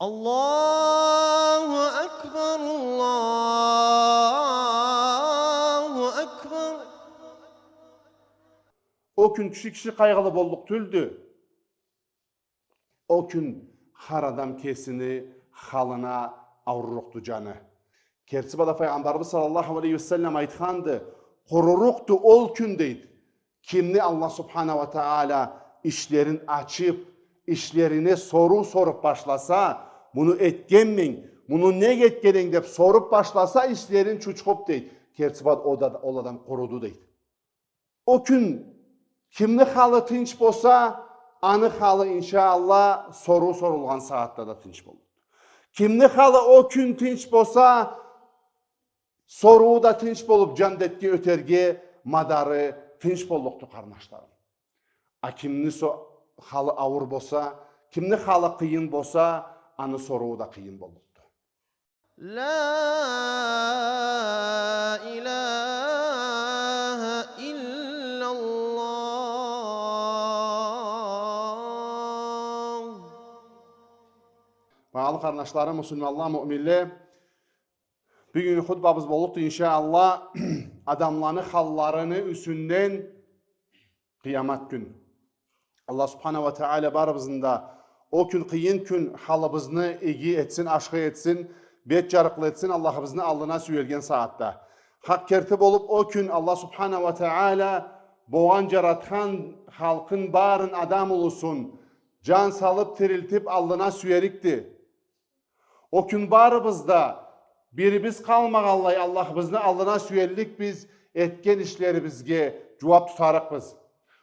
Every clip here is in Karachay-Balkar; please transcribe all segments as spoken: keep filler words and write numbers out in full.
الله أكبر، الله أكبر. О кюн киши киши къайгъылы боллукъ тюлдю. О кюн хар адам кесини халына аурурукъду джаны. Керти бла да Файгъамбарыбыз саллаллаху алейхи ва саллам айтханды: «Къурурукъду ол кюн, — дейди, — кимни Аллах субхана ва тагъала ишлерин ачып, ишлерине соруу соруп башласа, муну этгенмисе, муну нек этгенинг деп соруп башласа, ишлерин чучхуп, — дейди. — Керти бла ол да, ол адам къуруду», — дейди. О кюн кимни халы тынч болса, аны халы, иншаАллах, соруу сорулгъан сагъатда да тынч боллукъду. Кимни халы о кюн тынч болса, соруу да тынч болуп, джандетге ётерге мадары тынч боллукъду, къарнашларым. А кимни со-, халы ауур болса, кимни халы къыйын болса, аны соруу да къыйын боллукъду. لا إله إلا الله. Багъалы къарнашларым, муслиманла, муъминле, бюгюн хутбабыз боллукъду, иншаАллах, адамланы халларыны юсюнден къыямат кюн. Аллах субхана ва тагъала барыбызны да о кюн, къыйын кюн, халыбызны иги этсин, ашхы этсин, бет джарыкълы этсин Аллахыбызны аллына сюелген сагъатда. Хакъ керти болуп, о кюн Аллах субхана ва тагъала болгъан, джаратхан халкъын барын, адам улусун, джан салып, тирилтип, аллына сюерикди. О кюн барыбыз да бирибиз къалмагъанлай Аллахыбызны аллына сюелликбиз, этген ишлерибизге джууап тутарыкъбыз.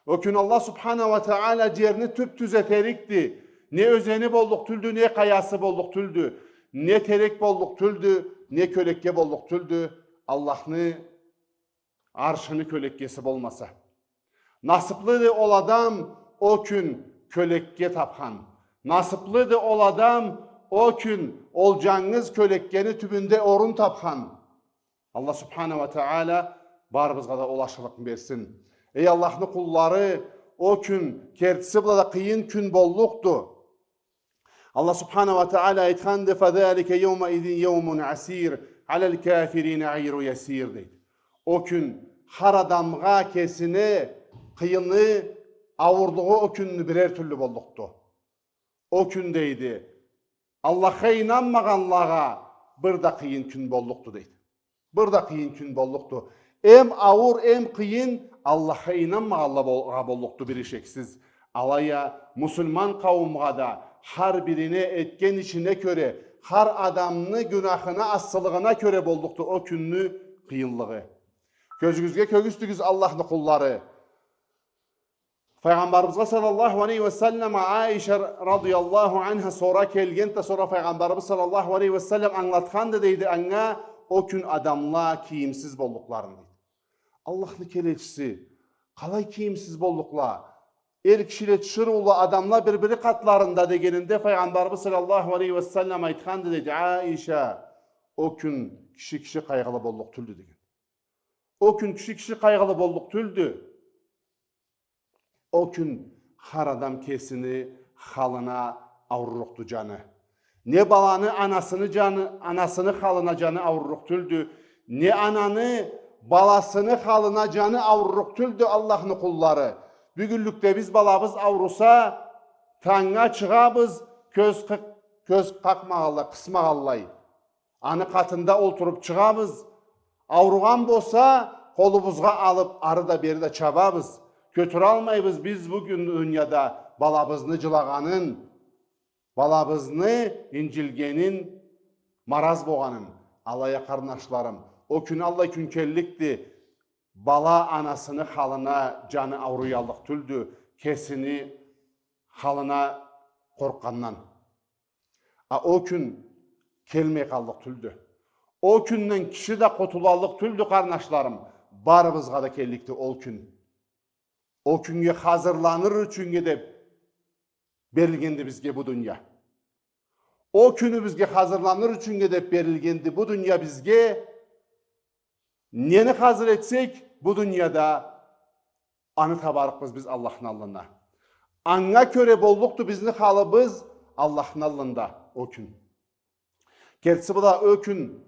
О кюн Аллах субхана ва тагъала джерни тюп-тюз этерикди. Не ёзени боллукъ тюлдю, не къаясы боллукъ тюлдю, не терек боллукъ тюлдю, не кёлекке боллукъ тюлдю, Аллахны аршыны кёлеккеси болмаса. Насыплыды ол адам, о кюн кёлекке тапхан. Насыплыды ол адам, о кюн ол джангыз кёлеккени тюбюнде орун тапхан. Аллах субхана ва тагъала барыбызгъа да ол ашхылыкъны берсин. Эй Аллахны къуллары, о кюн кертиси бла да къыйын кюн боллукъду. Аллах субхана ва тагъала айтханды: «فذلك يومئذ يوم عسير على الكافرين غير يسير», — дейди. О кюн хар адамгъа кесине къыйыны, ауурлугъу о кюнню бирер тюрлю боллукъду. О кюн, дейди, Аллахха ийнанмагъанлагъа бир да къыйын кюн боллукъду, дейди. Бир да къыйын кюн боллукъду. Эм ауур, эм къыйын Аллахха ийнанмагъанлагъа бол-, боллукъду бир ишексиз. Алай а муслиман къауумгъа да, хар бирине этген ишине кёре, хар адамны гюнахына, ассылыгъына кёре боллукъду о кюнню къыйынлыгъы. Кёзюгюзге кёргюзтюгюз, Аллахны къуллары. Файгъамбарыбызгъа саллаллаху алейхи ва саллам Аиша радияллаху анха сора келгенди да, сора Файгъамбарыбыз саллаллаху алейхи ва саллам ангылатханды, дейди, анга, о кюн адамла кийимсиз боллукъларын, дейди. Аллахны келечиси, къалай кийимсиз боллукъла? Эр кишиле тиширыулу, адамла бир-бири къатларында, дегенинде, Файгъамбарыбыз саллаллаху алейхи ва саллам айтханды, дейди, Аиша, о кюн киши киши къайгъылы боллукъ тюлдю, деген. О кюн киши киши къайгъылы боллукъ тюлдю. О кюн хар адам кесини халына аурурукъду джаны. Не баланы анасыны джаны, анасыны халына джаны аурурукъ тюлдю, не ананы баласыны халына джаны аурурукъ тюлдю, Аллахны къуллары. Бюгюнлюкде биз балабыз ауруса, тангнга чыгъабыз, кёз къы-, кёз къакъмагъанлай, къысмагъанлай. Аны къатында олтуруп чыгъабыз. Ауругъан болса, къолубузгъа алып, ары да бери да чабабыз. Кётюралмайбыз биз бюгюн дунияда балабызны джылагъанын, балабызны инджилгенин, мараз болгъанын. Алай а, къарнашларым, о кюн аллай кюн келликди. Бала анасыны халына джаны ауруяллыкъ тюлдю, кесини халына къоркъгъандан. А о кюн келмей къаллыкъ тюлдю. О кюнден киши да къутулаллыкъ тюлдю, къарнашларым. Барыбызгъа да келликди ол кюн. О кюннге хазырланыр ючюннге деп берилгенди бизге бу дуния. О кюнюбюзге хазырланыр ючюннге деп берилгенди бу дуния бизге. Нени хазыр этсек бу дунияда, аны табарыкъбыз биз Аллахны аллында. Анга кёре боллукъду бизни халыбыз Аллахны аллында. О кюн. Кертиси бла, о кюн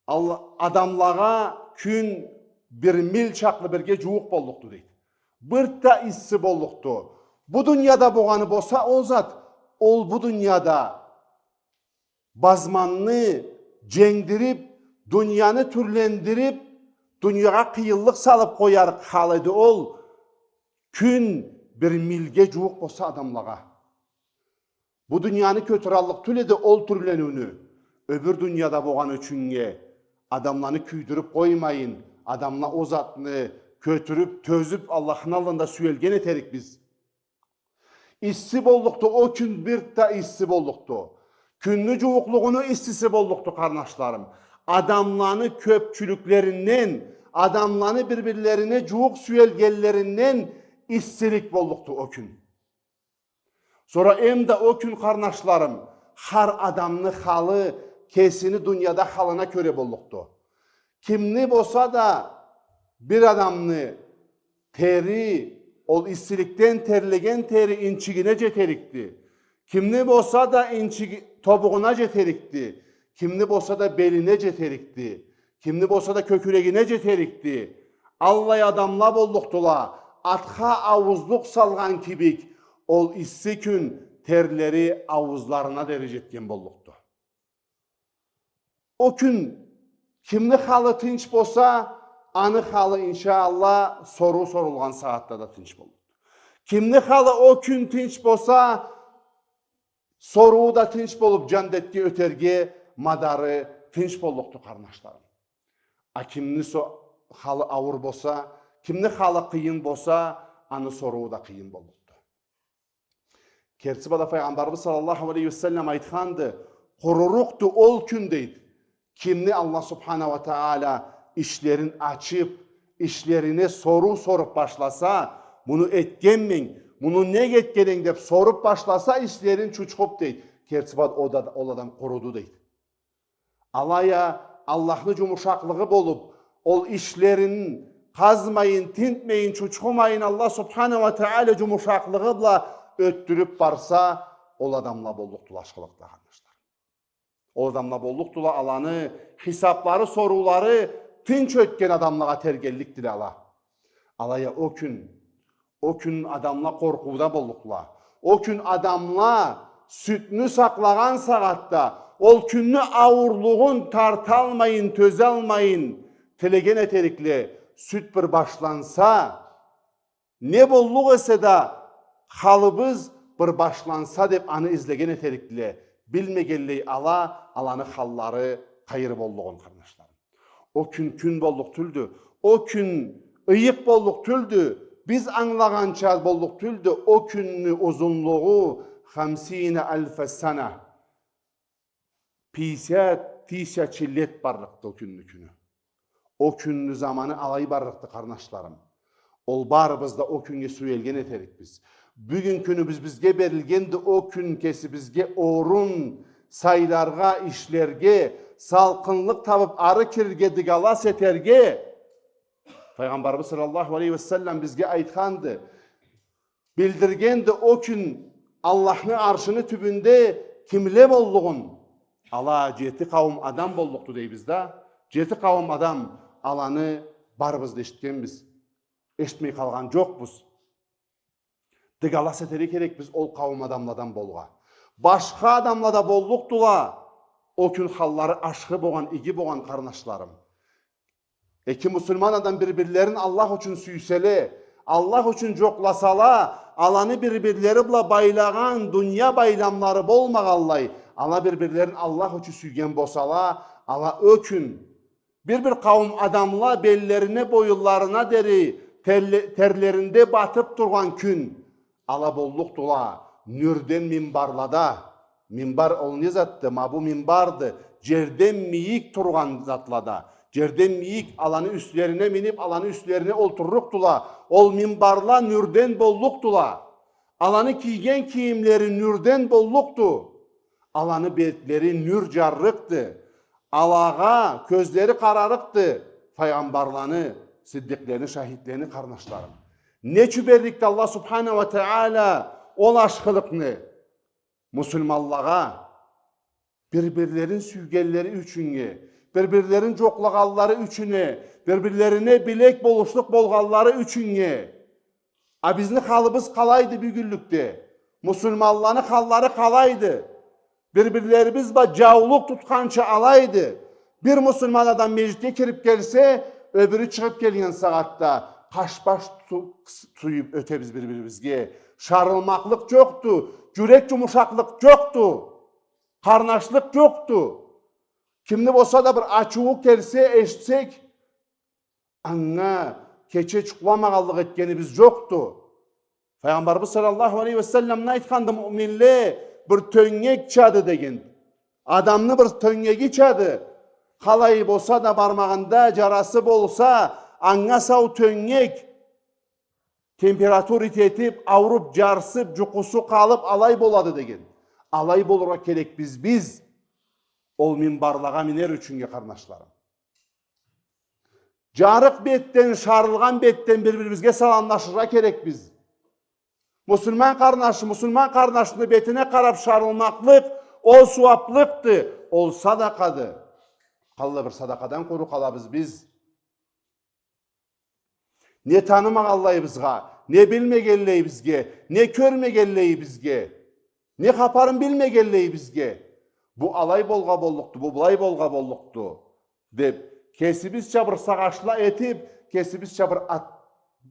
Алла-, адамлагъа кюн бир миль чакълы бирге джууукъ боллукъду, дейди. Бир да исси боллукъду. Бу дунияда болгъаны болса ол зат, ол бу дунияда базманны дженгдирип, дунияны тюрлендирип, дуниягъа къыйынлыкъ салып къоярыкъ хал эди ол, кюн бир мильге джууукъ болса адамлагъа. Бу дунияны кётюраллыкъ тюл эди ол тюрлениуню. Ёбюр дунияда болгъан ючюннге адамланы кюйдюрюп къоймайын, адамла ол затны кётюрюп, тёзюп, Аллахны аллында сюелген этерик биз. Исси боллукъду, о кюн бир да исси боллукъду. Кюнню джууукълугъуну иссиси боллукъду, къарнашларым. Адамланы кёпчюлюклеринден, адамланы бир-бирлерине джууукъ сюелгенлеринден иссилик боллукъду о кюн. Сора эм да о кюн, къарнашларым, хар адамны халы кесини дунияда халына кёре боллукъду. Кимни болса да бир адамны тери, ол иссиликден терлеген тери инчигине джетерикди. Кимни болса да инчиги-, тобугъуна джетерикди. Кимни болса да белине джетерикди. Кимни болса да кёкюрегине джетерикди. Аллай адамла боллукъдула, атха ауузлукъ салгъан кибик, ол исси кюн терлери ауузларына дери джетген боллукъду. О кюн кимни халы тынч болса, аны халы, иншаАллах, соруу сорулгъан сагъатда да тынч боллукъду. Кимни халы о кюн тынч болса, соруу да тынч болуп, джандетге ётерге мадары тынч боллукъду, къарнашларым. А кимни со-, халы ауур болса, кимни халы къыйын болса, аны соруу да къыйын боллукъду. Кертиси бла да Файгъамбарыбыз саллаллаху алейхи ва саллам айтханды: «Къурурукъду ол кюн, — дейди, — кимни Аллах субхана ва таала ишлерин ачып, ишлерине соруу соруп башласа, муну этгенмисе, муну нек этгенсе деп соруп башласа ишлерин чучхуп, — дейди. — Кертиси бла да ол адам къуруду», — дейди. Алай а Аллахны джумушакълыгъы болуп, ол ишлерин къазмайын, тинтмейин, чучхумайын, Аллах субхана ва таала джумушакълыгъы бла ётдюрюп барса, ол адамла боллукъдула ашхылыкъда, къарнашлар. Ол адамла боллукъдула, аланы хисаплары, соруулары тынч ётген адамлагъа тергелликдиле ала. Алай а о кюн, о кюн адамла къоркъууда боллукъдула. О кюн адамла сютню сакълагъан сагъатда, ол кюнню ауурлугъун тарталмайын, тёзалмайын тилеген этерикле, сют бир башланса, не боллукъ эсе да, халыбыз бир башланса деп аны излеген этерикле, билмегенлей ала, аланы халлары къайры боллугъун, къарнашларым. О кюн кюн боллукъ тюлдю. О кюн ыйыкъ боллукъ тюлдю. Биз ангылагъанча боллукъ тюлдю. О кюнню узунлугъу хамсина альфа сана. Пятьдесят тысячи лет барлыкъды о кюнню кюню. О кюнню заманы алай барлыкъды, къарнашларым. Ол барыбыз да о кюннге сюелген этерикбиз. Бюгюн кюнюбюз бизге берилгенди, о кюн кесибизге орун сайларгъа, ишлерге, салкъынлыкъ табып ары кирирге, дыгалас этерге. Файгъамбарыбыз саллаллаху алейхи ва саллам бизге айтханды, билдиргенди о кюн Аллахны аршыны тюбюнде кимле боллугъун. Ала джети къауум адам боллукъду дейбиз да. Джети къауум адам, аланы барыбыз да эшитгенбиз. Эшитмей къалгъан джокъбуз. Дыгалас этерге керекбиз ол къауум адамладан болгъа. Башха адамла да боллукъдула. О кюн халлары ашхы болгъан, иги болгъан, къарнашларым. Эки муслиман адам бир-бирлерин Аллах ючюн сюйселе, Аллах ючюн джокъласала, аланы бир-бирлери бла байлагъан дуния байламлары болмагъанлай, ала бир-бирлерин Аллах ючюн сюйген болсала, ала о кюн бир-бир къауум адамла беллерине, боюнларына дери терле-, терлеринде батып тургъан кюн, ала боллукъдула нюрден минбарлада. Минбар ол не затды? Ма бу минбарды. Джерден мийик тургъан затлада. Джерден мийик, аланы юслерине минип, аланы юслерине олтурлукъдула. Ол минбарла нюрден боллукъдула. Аланы кийген кийимлери нюрден боллукъду. Аланы бетлери нюр джаррыкъды. Алагъа кёзлери къарарыкъды файгъамбарланы, сиддикълени, шахидлени, къарнашларым. Не ючюн берликди Аллах субхана ва таала ол ашхылыкъны? Муслиманлагъа, Бир-бирлерин сюйгенлери ючюннге, бир-бирлерин джокълагъанлары ючюннге, бир-бирлерине билек болушлукъ болгъанлары ючюннге. А бизни халыбыз къалайды бюгюнлюкде? Муслиманланы халлары къалайды? Бир-бирлерибиз бла джаулукъ тутханча алайды. Бир муслиман адам межгитге кирип келсе, ёбюрю чыгъып келген сагъатда къаш-баш ту-, сюйюп ётебиз бир-бирибизге. Шарылмакълыкъ джокъду, джюрек джумушакълыкъ джокъду, къарнашлыкъ джокъду. Кимни болса да бир ачыуу келсе, эшитсек, анга кече джукъламагъанлыкъ этгенибиз джокъду. Файгъамбарыбыз саллаллаху алейхи ва саллам не айтханды, муъминле бир тёнгекчады деген. Адамны бир тёнгегичады. Къалай болса да, бармагъында джарасы болса, анга сау тёнгек. Температурит этип, ауруп, джарсып, джукъусу къалып, алай болады деген. Алай болургъа керекбиз биз. Ол минбарлагъа минер ючюннге, къарнашларым. Джарыкъ бетден, шарылгъан бетден бир-бирибизге саламлашыргъа керекбиз. Муслиман къарнашы, муслиман къарнашыны бетине къарап шарылмакълыкъ, ол сууаплыкъды, ол садакъады. Къаллай бир садакъадан къуру къалабыз биз. Не танымагъанлайыбызгъа, не билмегенлейибизге, не кёрмегенлейибизге, не хапарын билмегенлейибизге. Бу алай болгъа боллукъду, бу былай болгъа боллукъду деп, кесибизча бир сагъышла этип, кесибизча бир ат-,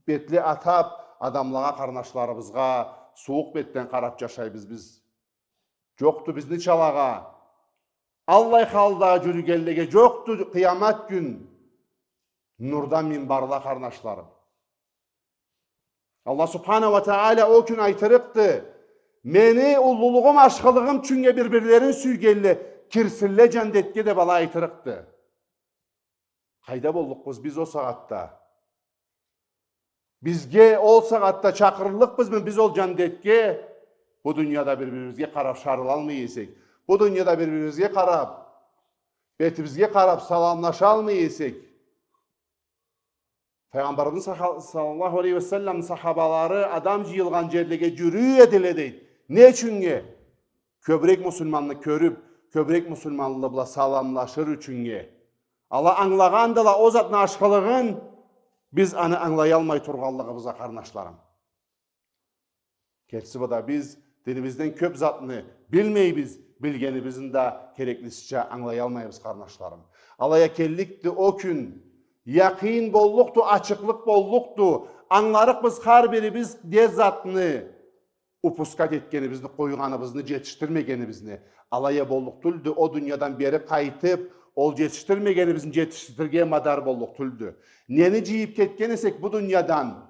бетле атап, адамлагъа, къарнашларыбызгъа сууукъ бетден къарап джашайбыз биз. Джокъду бизни чалагъа. Аллай халда джюрюгенлеге джокъду къыямат кюн нурдан минбарла, къарнашларым. Аллах субхана ва тагъала ол кюн айтырыкъды: «Мени уллулугъум, ашхылыгъым ючюннге бир-бирлерин сюйгенле кирсинле джандетге», — деп алай айтырыкъды. Къайда боллукъбуз биз ол сагъатда? Бизге ол сагъатда чакъырыллыкъбызмы биз ол джандетге? Бу дунияда бир-бирибизге къарап шарылалмай эсек, бу дунияда бир-бирибизге къарап, бетибизге къарап саламлашалмай эсек, Файгъамбарыбызны саха-, саллаллаху алейхи ва саллам, сахабалары адам джыйылгъан джерлеге джюрюй эдиле, дейди. Не ючюннге? Кёбюрек муслиманны кёрюп, кёбюрек муслиманлы бла саламлашыр ючюннге. Ала ангылагъандыла ол затны ашхылыгъын, биз аны ангылаялмай тургъанлыгъыбызгъа, къарнашларым. Кертиси бу да, биз динибизден кёп затны билмейбиз, билгенибизни да кереклисича ангылаялмайбыз, къарнашларым. Алай а келликди ол кюн, якъын боллукъду, ачыкълыкъ боллукъду, ангыларыкъбыз хар бирибиз не затны упускать этгенибизни, къойгъаныбызны, джетишдирмегенибизни. Алай а боллукъ тюлдю, ол дуниядан бери къайтып, ол джетишдирмегенибизни джетишдирирге мадар боллукъ тюлдю. Нени джыйып кетген эсек бу дуниядан,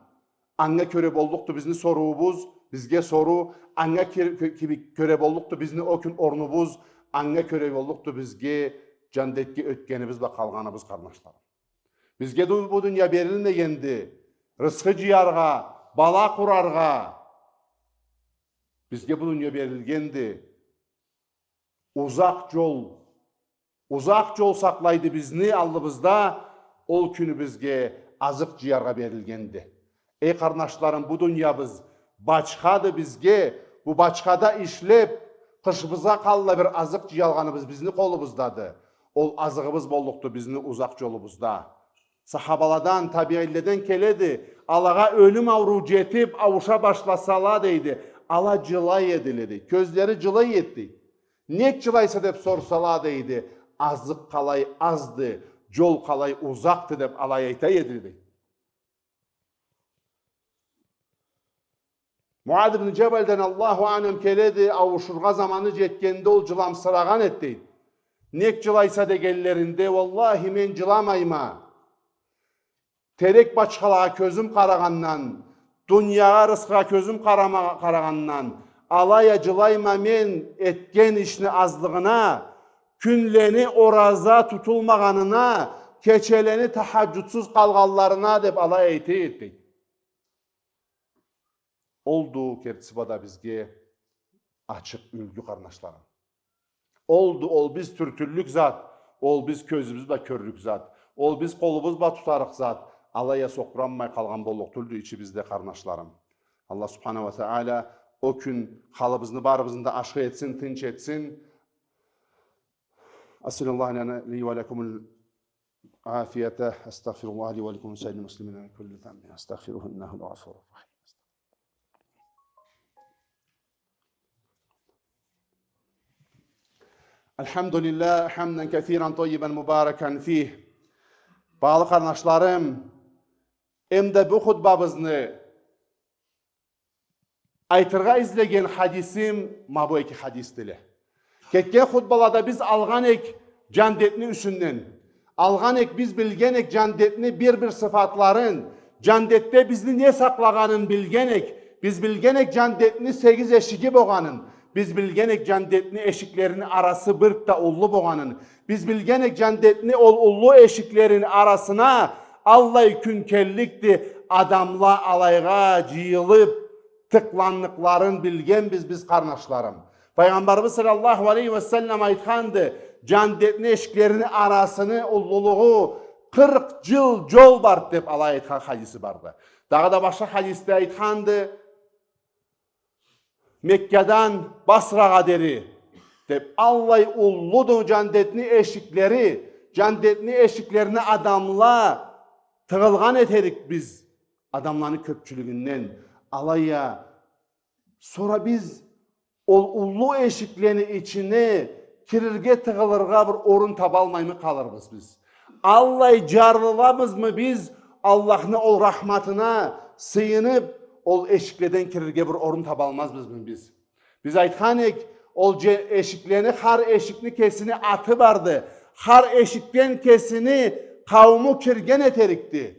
анга кёре боллукъду бизни соруубуз, бизге соруу, анга кир-, кё-, кибик кёре боллукъду бизни ол кюн орнубуз, анга кёре боллукъду бизге джандетге ётгенибиз бла къалгъаныбыз, къарнашларым. Бизге ду-, бу дуния берилмегенди рысхы джыяргъа, бала къураргъа. Бизге бу дуния берилгенди узакъ джол. Узакъ джол сакълайды бизни аллыбызда, ол кюню бизге азыкъ джыяргъа берилгенди. Эй къарнашларым, бу дуниябыз бачхады бизге, бу бачхада ишлеп, къышыбызгъа къаллай бир азыкъ джыялгъаныбыз бизни къолубуздады. Ол азыгъыбыз боллукъду бизни узакъ джолубузда. Сахабаладан, табиинледен келеди, алагъа ёлюм ауруу джетип, аууша башласала, дейди, ала джылай эдиле, дейди. Кёзлери джылай эди, дейди. Нек джылайса деп сорсала, дейди, азыкъ къалай азды, джол къалай узакъды деп алай айта эди, дейди. Муаз ибн Джабалдан, Аллаху анхум, келеди, ауушургъа заманы джетгенде ол джыламсырагъан эди, дейди. Нек джылайса дегенлеринде, уаллахи, мен джыламайма. Терек бачхалагъа кёзюм къарагъандан, дуниягъа, рысхыгъа кёзюм къарама-, къарагъандан, алай а джылайма мен этген ишни азлыгъына, кюнлени ораза тутулмагъанына, кечелени тахаджудсуз къалгъанларына, деп алай айта эди, дейди. Олду, кертиси бла да, бизге ачыкъ юлгю, къарнашларым. Олду, ол биз тюртюллюк зат, ол биз кёзюбюз бла кёрлюк зат, ол биз къолубуз бла тутарыкъ зат, алай а сокъуранмай къалгъан боллукъ тюлдю ичибизде, къарнашларым. Аллах субхана ва тагъала ол кюн халыбызны барыбызны да ашхы этсин, тынч этсин. أسأل الله لنا، لي ولكم العافية. أستغفر الله لي ولكم ولسائر المسلمين من كل ذنب. أستغفره إنه هو الغفور الرحيم. الحمد لله حمدا كثيرا طيبا مباركا فيه. Багъалы къарнашларым, эмда бу хутбабызны айтыргъа излеген хадисим ма бу эки хадисдиле. Кетген хутбалада биз алгъан эк джандетни юсюнден. Алгъан эк, биз билген эк джандетни бир-бир сыфатларын, джандетде бизни не сакълагъанын билген эк. Биз билген эк джандетни сегиз эшиги богъанын. Биз билген эк джандетни эшиклерини арасы бир да уллу богъанын. Биз билген эк джандетни ол уллу эшиклерини арасына аллай кюн келликди, адамла алайгъа джыйылыб, тыкъланныкъларын билгенбиз биз, къарнашларым. Файгъамбарыбыз саллаллаху алейхи ва саллам айтханды, джандетни эшиклерини арасыны уллулугъу къыркъ джыл джол барды, деб алай айтхан хадиси барды. Дагъыда башха хадисде айтханды, Меккадан Басрагъа дери, деб, аллай уллуду джандетни эшиклери, джандетни эшиклерине адамла тыгъылгъан этерик биз, адамланы кёбчюлюгюнден. Алай а, сора биз ол уллу эшиклени ичине кирирге, тыгъылыргъа бир орун табалмаймы къалырбыз биз? Аллай джарлылабызмы биз, Аллахны ол рахматына сыйыныб, ол эшикледен кирирге бир орун табалмазбызмы биз? Биз айтхан эк, ол дже-, эшиклени, хар эшикни кесини аты барды, хар эшикден кесини къаууму кирген этерикди.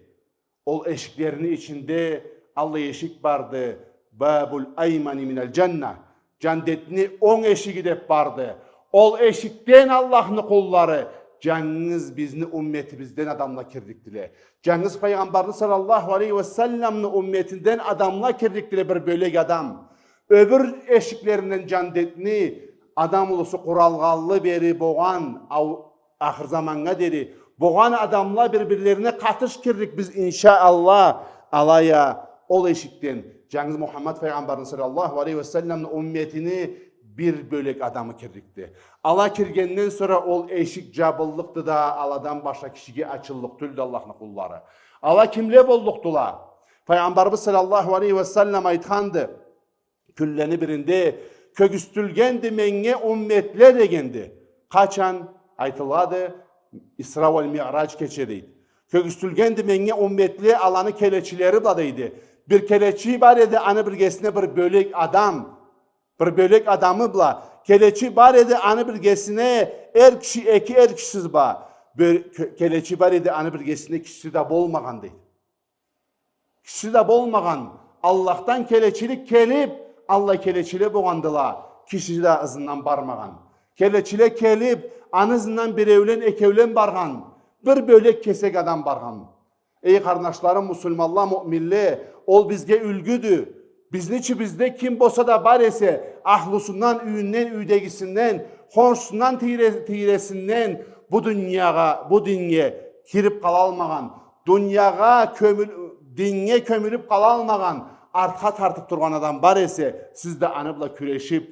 Ол эшиклерини ичинде аллай эшик барды, «Бабуль аймани миналь джанна», джандетни онг эшиги деб барды. Ол эшикден, Аллахны къуллары, джангыз бизни умметибизден адамла кирликдиле. Джангыз Файгъамбарны саллаллаху алейхи ва салламны умметинден адамла кирликдиле, бир бёлек адам. Ёбюр эшиклеринден джандетни адам улусу къуралгъанлы бери богъан, ау-, ахыр заманнга дери богъан адамла бир-бирлерине къатыш кирлик биз, иншаАллах. Алай а, ол эшикден джангыз Мухаммад Файгъамбарны саллаллаху алейхи ва салламны умметини бир бёлек адамы кирликди. Ала киргенден сора ол эшик джабыллыкъды да, аладан башха кишиге ачыллыкъ тюлдю, Аллахны къуллары. Ала кимле боллукъдула? Файгъамбарыбыз саллаллаху алейхи ва саллам айтханды, кюнлени биринде, «Кёргюзтюлгенди меннге умметле», — дегенди. Къачан? Айтылады, Исра уаль Миърадж кече, дейди. «Кёргюзтюлгенди меннге умметле аланы келечилери бла», — дейди. Бир келечи бар эди, аны биргесине бир бёлек адам, бир бёлек адамы бла. Келечи бар эди, аны биргесине эр киши, эки эр кишиси бла. Бир кё-, келечи бар эди, аны биргесине кишиси да болмагъан, дейди. Киши да болмагъан, Аллахдан келечилик келиб, аллай келечиле богъандыла, киши да ызындан бармагъан. Келечиле келиб, аны ызындан биреулен, экеулен баргъан, бир бёлек кесек адам баргъан. Эй, къарнашларым, муслиманла, муъминле, ол бизге юлгюдю. Бизни ичибизде ким болса да бар эсе, ахлусундан, юйюнден, юйдегисинден, хоншусундан, тийре-, тийресинден бу дуниягъа, бу диннге кириб къалалмагъан, дуниягъа кёмюл-, диннге кёмюлюб къалалмагъан, артха тартыб тургъан адам бар эсе, сиз да аны бла кюрешиб,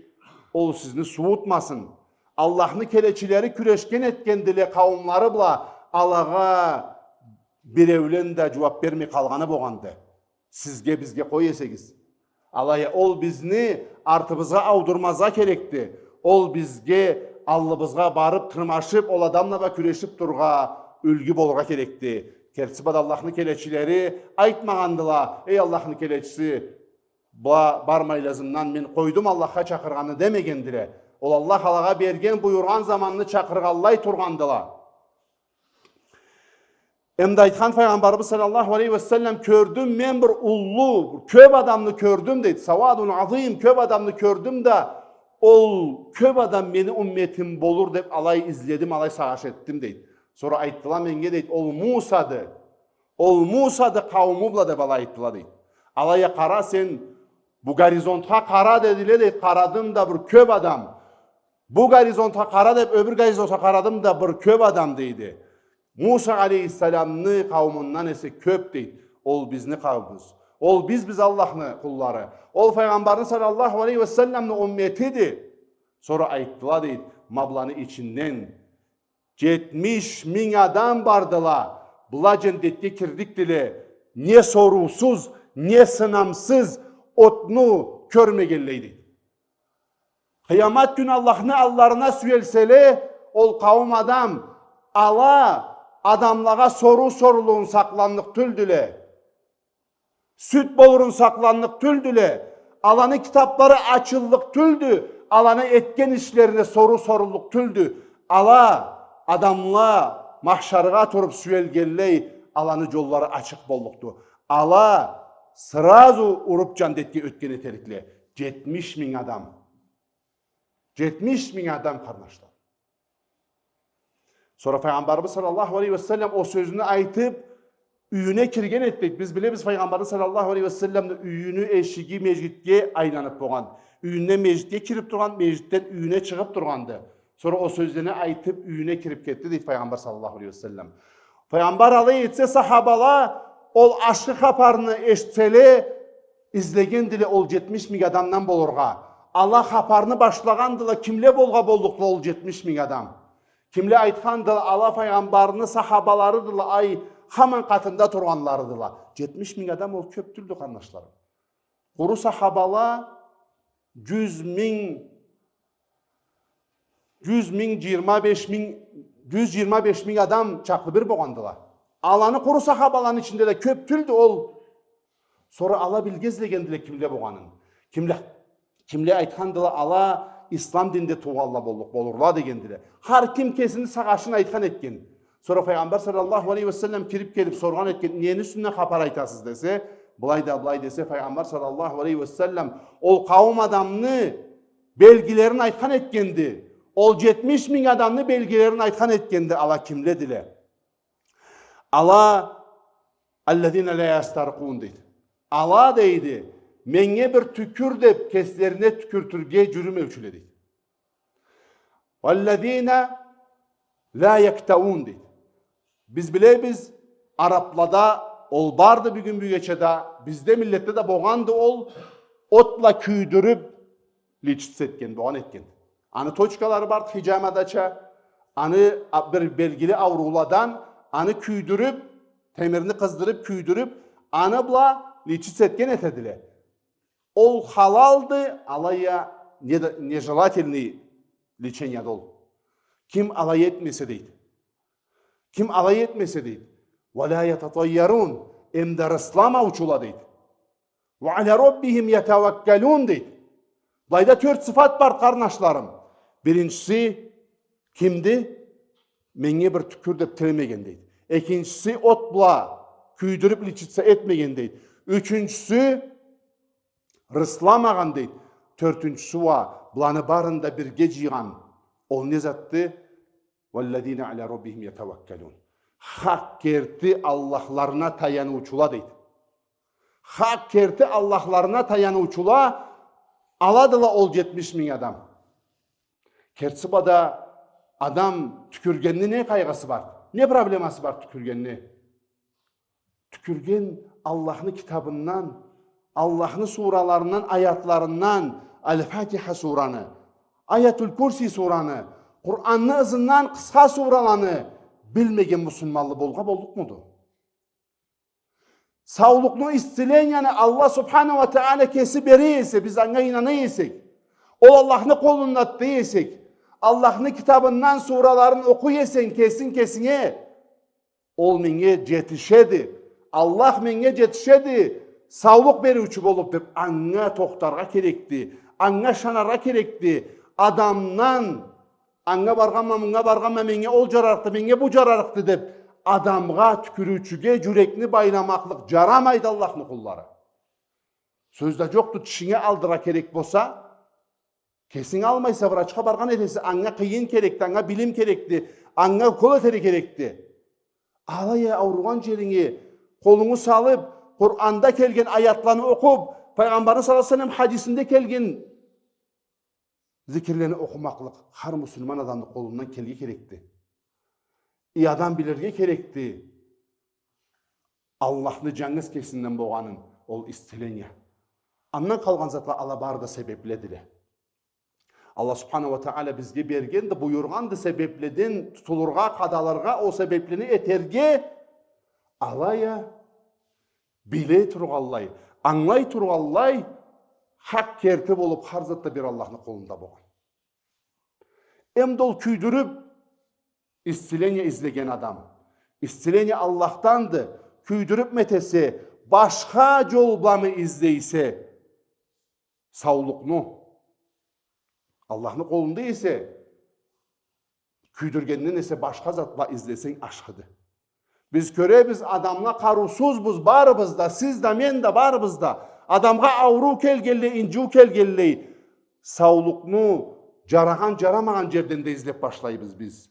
ол сизни суутмасын. Аллахны келечилери кюрешген этгендиле къауумлары бла, алагъа биреулен да джууаб бермей къалгъаны богъанды. Сизге, бизге къой эсегиз. Алай а ол бизни артыбызгъа аудурмазгъа керекди. Ол бизге аллыбызгъа барыб, тырмашыб, ол адамла бла кюрешиб турургъа, юлгю болургъа керекди. Кертиси бла да Аллахны келечилери айтмагъандыла: «Эй, Аллахны келечиси, бла бармайла ызындан, мен къойдум Аллахха чакъыргъанны», — демегендиле. Ол Аллах алагъа берген, буюргъан заманны чакъыргъанлай тургъандыла. Эмда айтхан Файгъамбарыбыз саллаллаху алейхи ва саллам: «Кёрдюм мен бир уллу, бир кёб адамны кёрдюм», — дейди. «Сауадун азым, кёб адамны кёрдюм да, ол кёб адам мени умметим болур деб алай изледим, алай сагъыш этдим», — дейди. Сора айтдыла меннге, дейди: «Ол Мусады, ол Мусады къаууму бла», — деб алай айтдыла, дейди. «Алай а къара сен, бу горизонтха къара», — дедиле, дейди. «Къарадым да, бир кёб адам. Бу горизонтха къара деб, ёбюр горизонтха къарадым да, бир кёб адам», — дейди. «Муса алейхиссаламны къауумундан эсе кёб», — дейди. «Ол бизни къауумубуз. Ол биз, биз Аллахны къуллары. Ол Файгъамбарны саллаллаху алейхи ва салламны умметиди». Сора айтдыла, дейди: «Ма быланы ичинден Джетмиш минг адам бардыла. Была джандетге кирликдиле. Не соруусуз, не сынамсыз отну кёрмегенлей, дейди. Къыямат кюн Аллахны алларына сюелселе, ол къауум адам, ала адамлагъа соруу сорулуун сакъланлыкъ тюлдюле. Сюд болурун сакъланлыкъ тюлдюле. Аланы китаблары ачыллыкъ тюлдю. Аланы этген ишлерине соруу соруллукъ тюлдю. Ала адамла махшаргъа туруп сюелгенлей, аланы джоллары ачыкъ боллукъду. Ала сразу уруп джандетге ётген этерикле. Джетмиш минг адам. Джетмиш минг адам, къарнашла. Сора Файгъамбарыбыз саллаллаху алейхи ва саллам ол сёзню айтып, юйюне кирген эди, дейди. Биз билебиз, Файгъамбарны саллаллаху алейхи ва салламны юйюню эшиги межгитге айланып болгъан. Юйюнден межгитге кирип тургъан, межгитден юйюне чыгъып тургъанды. Сора ол сёзлени айтып, юйюне кирип кетди, дейди Файгъамбар саллаллаху алейхи ва саллам. Файгъамбар алай этсе, сахабала ол ашхы хапарны эшитселе, излегендиле ол джетмиш минг адамдан болургъа. Ала хапарны башлагъандыла, кимле болгъа боллукъла ол джетмиш минг адам. Кимле айтхандыла, ала Файгъамбарны сахабаларыдыла, ай, хаман къатында тургъанларыдыла. Джетмиш минг адам ол кёп тюлдю, къарнашларым. Къуру сахабала джюз минг, джюз минг, джыйырма беш минг, джюз джыйырма беш минг адам чакълы бир болгъандыла. Аланы къуру сахабаланы ичинде да кёп тюлдю ол. Сора ала билге излегендиле кимле болгъанын. Кимле, кимле айтхандыла, ала ислам динде туугъанла боллукъ болурла дегендиле. Хар ким кесини сагъышын айтхан этген. Сора Файгъамбар саллаллаху алейхи ва саллам кирип келип соргъан этген, нени юсюнден хапар айтасыз десе, былай да былай десе, Файгъамбар саллаллаху алейхи ва саллам ол къауум адамны белгилерин айтхан этгенди. Ол джетмиш минг адамны белгилерин айтхан этгенди, ала кимледиле. Ала, аллазина ла ястаркъун, дейди. Ала, дейди, меннге бир тюкюр деп, кеслерине тюкюртюрге джюрюмеучюле, дейди. Валлазина ла яктаун, дейди. Биз билебиз, араблада ол барды бюгюн-бюгече да, бизде миллетде да болгъанды ол, от бла кюйдюрюп, лечиться этген, болгъан этген. Аны точкалары барды хиджамадача, аны а-, бир белгили аурууладан, аны кюйдюрюп, темирни къыздырып, кюйдюрюп, аны бла лечиться этген этедиле. Ол халалды, алай а не-, нежелательный лечениеди ол. Ким алай этмесе, дейди. Ким алай этмесе, дейди. Ва ла ятатайярун, эмда ырысламаучула, дейди. Ва аля раббихим ятаваккалун, дейди. Былайда тёрт сыфат бар, къарнашларым. Биринчиси кимди? Меннге бир тюкюр деп тилемеген, дейди. Экинчиси от бла кюйдюрюп лечиться этмеген, дейди. Ючюнчюсю ырысламагъан, дейди. Тёртюнчюсю уа, буланы барын да бирге джыйгъан. Ол не затды? Валлазина аля раббихим ятаваккалун. Хакъ керти Аллахларына таяныучула, дейди. Хакъ керти Аллахларына таяныучула аладыла ол джетмиш минг адам. Керти бада адам тюкюргенни не къайгъысы бар? Не проблемасы бар тюкюргенни? Тюкюрген Аллахны китабындан, Аллахны сураларындан, аятларындан, Аль-Фатиха сураны, Аятуль Курси сураны, Къуранны ызындан къысха сураланы билмеген муслиманлы болгъа боллукъмуду? Саулукъну, исцеленияны Аллах Субханаху ва Тааля кеси бере эсе, биз анга ийнана эсек, ол Аллахны къолундады дей эсек, Аллахны китабындан сураларын окъуй эсенг кесинг кесинге, ол меннге джетишеди, Аллах меннге джетишеди, саулукъ бериучю болуп деп, анга тохтаргъа керекди, анга ышанаргъа керекди. Адамдан, анга баргъанма, мунга баргъанма, меннге ол джарарыкъды, меннге бу джарарыкъды деп, адамгъа тюкюрюучюге джюрекни байламакълыкъ джарамайды, Аллахны къуллары. Сёз да джокъду, тишинге алдыргъа керек болса, кесинг алмайса, врачха баргъан этесе, анга къыйын керекди, анга билим керекди, анга укол этерге керекди. Алай а ауругъан джеринге къолунгу салып, Къуранда келген аятланы окъуп, Пайгъамбарны саллаллаху алейхи ва саллам хадисинде келген зикирлени окъумакълыкъ хар муслиман адамны къолундан келирге керекди. И адам билирге керекди Аллахны джангыз кесинден болгъанын, ол исцеление. Андан къалгъан затла ала бары да себепледиле. Аллах Субханаху уа Тагъала бизге бергенди, буюргъанды себебледен тутулургъа, къадалыргъа, ол себеблени этерге, алай а биле тургъанлай, ангылай тургъанлай, хакъ керти болуб, хар зат да бир Аллахны къолунда болгъан. Эм да ол кюйдюрюб, исцеление излеген адам. Исцеление Аллахданды, кюйдюрюбмю этесе, башха джол бламы излейсе, саулукъну. Аллахны къолунда эсе, кюйдюргенден эсе башха зат бла излесенг ашхыды. Биз кёребиз, адамла къарыусузбуз барыбыз да, сиз да, мен да, барыбыз да. Адамгъа ауруу келгенлей, инджиу келгенлей, саулукъну джарагъан, джарамагъан джерден да излеб башлайбыз биз.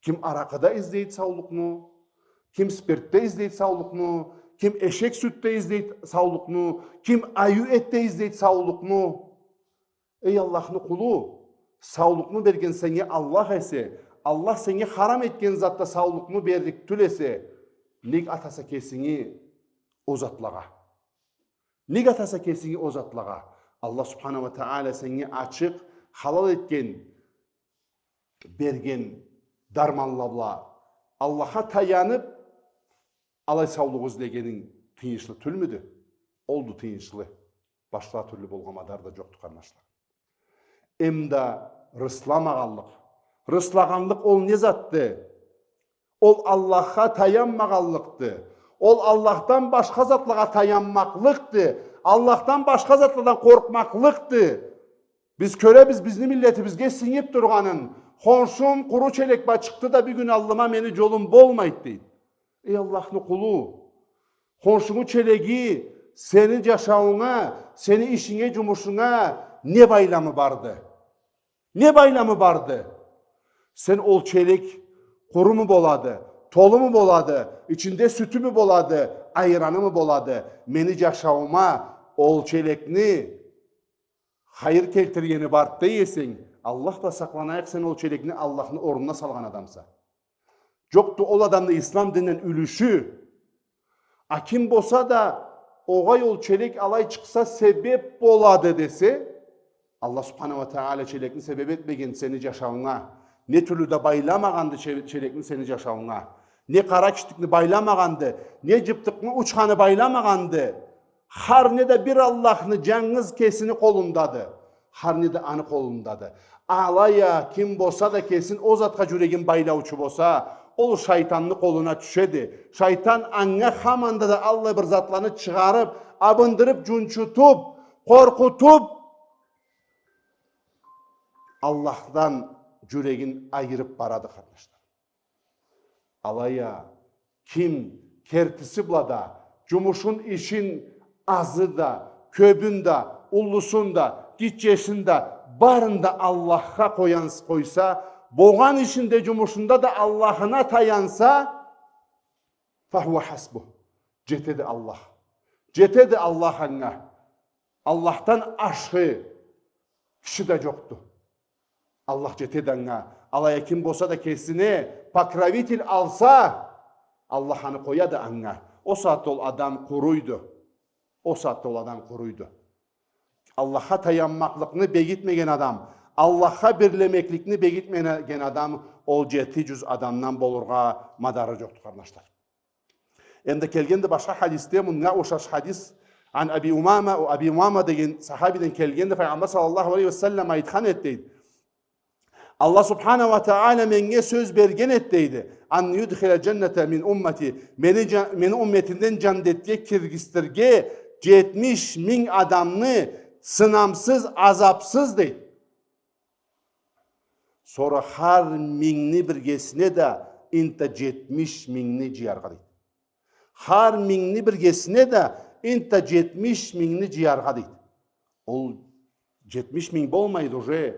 Ким аракъыда излейди саулукъну, ким спиртде излейди саулукъну, ким эшек сютде излейди саулукъну, ким айю этде излейди саулукъну. Эй Аллахны къулу, саулукъну берген сеннге Аллах эсе, Аллах сеннге харам этген затда саулукъну берлик тюл эсе, нек атаса кесинги ол затлагъа? Нек атаса кесинги ол затлагъа? Аллах Субханаху уа Тагъала сеннге ачыкъ, халал этген, берген дарманла бла Аллахха таяныб, алай саулукъ излегенинг тыйыншлы тюлмюдю? Олду тыйыншлы. Башха тюрлю болгъан мадар да джокъду, къарнашла. Эм да рысламагъанлыкъ. Рыслагъанлыкъ ол не затды? Ол Аллахха таянмагъанлыкъды. Ол Аллахдан башха затлагъа таянмакълыкъды. Аллахдан башха затладан къоркъмакълыкъды. Биз кёребиз бизни миллетибизге сингиб тургъанын. Хоншум къуру челек бла чыкъды да, бюгюн аллыма мени джолум болмайды, дейди. Эй Аллахны къулу, хоншунгу челеги сени джашауунга, сени ишинге, джумушунга не байламы барды? Не байламы барды? Сен ол челек къуруму болады, толуму болады, ичинде сютюмю болады, айранымы болады? Мени джашауума ол челекни хайыр келтиргени барды дей эсенг, Аллах бла сакъланайыкъ, сен ол челекни Аллахны орнуна салгъан адамса. Джокъду ол адамны ислам динден юлюшю. А ким болса да, огъай, ол челек алай чыкъса себеб болады десе, Аллах Субханаху уа Тагъала челекни себеб этмеген сени джашауунга. Не тюрлю да байламагъанды че-, челекни сени джашауунга. Не къара киштикни байламагъанды, не джыбтыкъны учханы байламагъанды. Хар не да бир Аллахны, джангыз кесини къолундады. Хар не да аны къолундады. Алай а ким болса да кесин ол затха джюрегин байлаучу болса, ол шайтанны къолуна тюшеди. Шайтан анга хаманда да аллай бир затланы чыгъарыб, абындырыб, джунчутуб, къоркъутуб, Аллахдан джюрегин айырыб барады, къарнашла. Алай а ким кертиси бла да, джумушун, ишин, азы да, кёбюн да, уллусун да, гитчесин да, барын да Аллахха къоян-, къойса, болгъан ишинде, джумушунда да Аллахына таянса, فهو حسبه. Джетеди Аллах. Джетеди Аллах анга. Аллахдан ашхы киши да джокъду. Аллах джетеди анга. Алай а ким болса да кесине покровитель алса, Аллах аны къояды анга. Ол сагъатда ол адам къуруйду. Ол сагъатда ол адам къуруйду. Аллахха таянмакълыкъны бегитмеген адам, Аллахха бирлемекликни бегитмеген адам, ол джети джюз адамдан болургъа мадары джокъду, къарнашла. Эм да келгенди башха хадисде, мынга ушаш хадис, عن أبي أمامة, ол Аби Умама деген сахабиден келгенди, Файгъамбар саллаллаху алейхи ва саллам айтхан эди, дейди. Аллах Субханаху уа Тагъала меннге сёз берген эди, дейди. أن يدخل الجنة من أمتي. Мени джа-, мени умметимден джандетге киргизтирге джетмиш минг адамны сынамсыз, азапсыз, дейди. Сора хар мингни биргесине да энтда джетмиш мингни джыяргъа, дейди. Хар мингни биргесине да энтда джетмиш мингни джыяргъа, дейди. Ол джетмиш минг болмайды уже.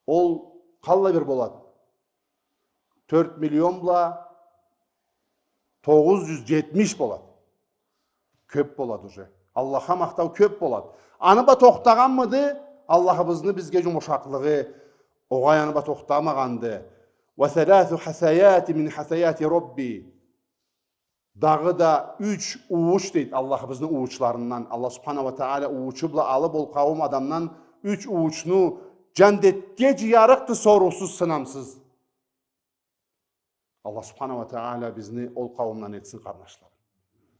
Ол къаллай бир болады? Тёрт миллион бла тогъуз джюз джетмиш болады. Кёб болады уже. Аллахха махтау кёб болады. Аны бла тохтагъанмыды Аллахыбызны бизге джумушакълыгъы? Огъай, аны бла тохтамагъанды. وثلاث حثيات من حثيات ربي. Дагъыда юч уууч, дейди, Аллахыбызны ууучларындан. Аллах Субханаху уа Тагъала уууучу бла алыб ол къауум адамдан Юч уучну джандетге джыярыкъды соруусуз, сынамсыз. Аллах субханаху уа тагъала бизни ол къауумдан этсин, къарнашла.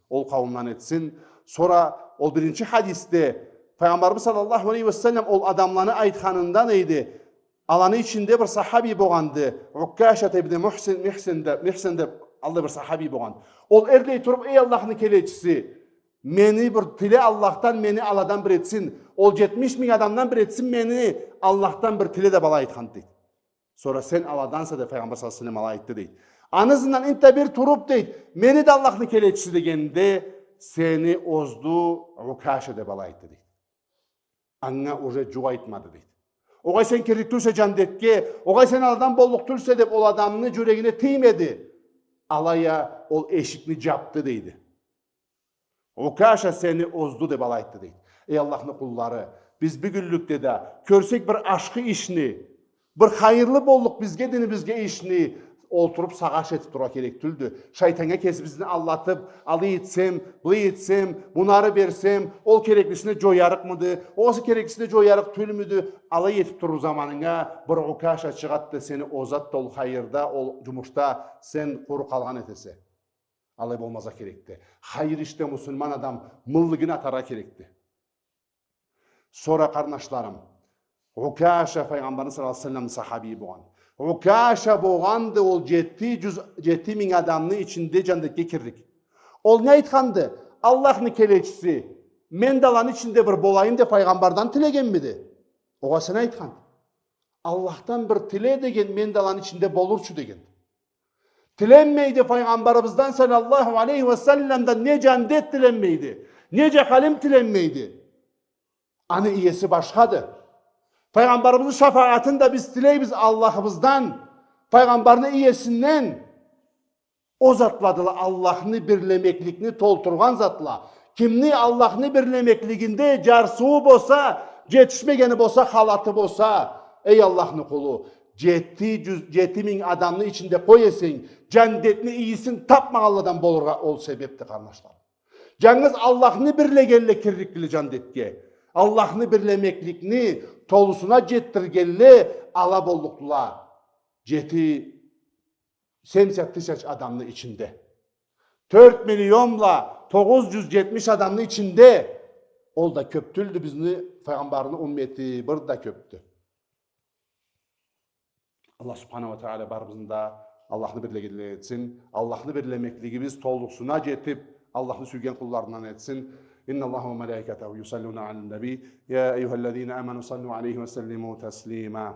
Ол къауумдан этсин. Сора ол биринчи хадисде Файгъамбарыбыз саллаллаху алейхи уа саллам ол адамланы айтханында дейди, аланы ичинде бир сахаби болгъанды, Уккашат ибн Мухсин, Михсин деп, Михсин деп, аллай бир сахаби болгъан. Ол эрлей туруп: «Эй Аллахны келечиси, мени бир тиле Аллахдан, мени аладан бир этсин. Ол джетмиш минг адамдан бир этсин мени, Аллахдан бир тиле», — деп алай айтхан, дейди. Сора: «Сен аладанса», — деп Файгъамбар саллаллаху алейхи уа саллам алай айтды, дейди. Аны ызындан энтда бир туруп, дейди, «Мени да Аллахны келечиси», — дегенде, «Сени озду Укаша», — деп алай айтды, дейди. Анга уже джукъ айтмады, дейди. Огъай, сен кирлик тюлсе джандетге, огъай, сен аладан боллукъ тюлсе деп, ол адамны джюрегине тиймеди. Алай а ол эшикни джапды, дейди. «Укаша сени озду», — деп алай айтды, дейди. Эй Аллахны къуллары, биз бюгюнлюкде да кёрсек бир ашхы ишни, бир хайырлы боллукъ бизге, динибизге ишни, олтуруп сагъыш этип тургъа керек тюлдю. Шайтаннга кесибизни алдатып, алай этсем, былай этсем, муну ары берсем, ол кереклисине джоярыкъмыды, огъесе кереклисине джоярыкъ тюлмюдю, алай этип турур заманынга бир Укаша чыгъады да, сени озады да, ол хайырда, ол джумушда сен къуру къалгъан этесе. Алай болмазгъа керекди. Хайыр ишде муслиман адам мыллыгын атаргъа керекди. Сора, къарнашларым, Укаша Файгъамбарны саллаллаху алейхи уа саллам сахабийи болгъан. Укаша болгъанды ол джети джюз, джети минг адамны ичинде джандетге кирлик. Ол не айтханды? «Аллахны келечиси, мен да аланы ичинде бир болайым», — деп Файгъамбардан тилегенмиди? Огъесе не айтхан? «Аллахдан бир тиле», — деген, «мен да аланы ичинде болурчу», — деген. Тиленмейди Файгъамбарыбыздан саллаллаху алейхи уа салламдан не джандет тиленмейди, не джаханим тиленмейди. Аны иеси башхады. Файгъамбарыбызны шафагъатын да биз тилейбиз Аллахыбыздан, Файгъамбарны иесинден. Ол затладыла Аллахны бирлемекликни толтургъан затла. Кимни Аллахны бирлемеклигинде джарсыуу болса, джетишмегени болса, халаты болса, эй Аллахны къулу, джети джюз, джети минг адамны ичинде къой эсенг, джандетни ийисин тапмагъанладан болургъа ол себепди, къарнашлар. Джангыз Аллахны бирлегенле кирликлиле джандетге. Аллахны бирлемекликни толусуна джетдиргенле ала боллукъдула. Джети, семьдесят тысяч адамны ичинде. Тёрт миллион бла тогъуз джюз джетмиш адамны ичинде. Ол да кёп тюлдю бизни Файгъамбарны уммети, бир да кёпдю. Аллах субханаху уа тагъала барыбызны да Аллахны бирлегенле этсин. Аллахны бирлемеклигибиз толусуна джетип, Аллахны сюйген къулларындан этсин. إن الله وملائكته يصلون على النبي، يا أيها الذين آمنوا صلوا عليه وسلموا تسليما.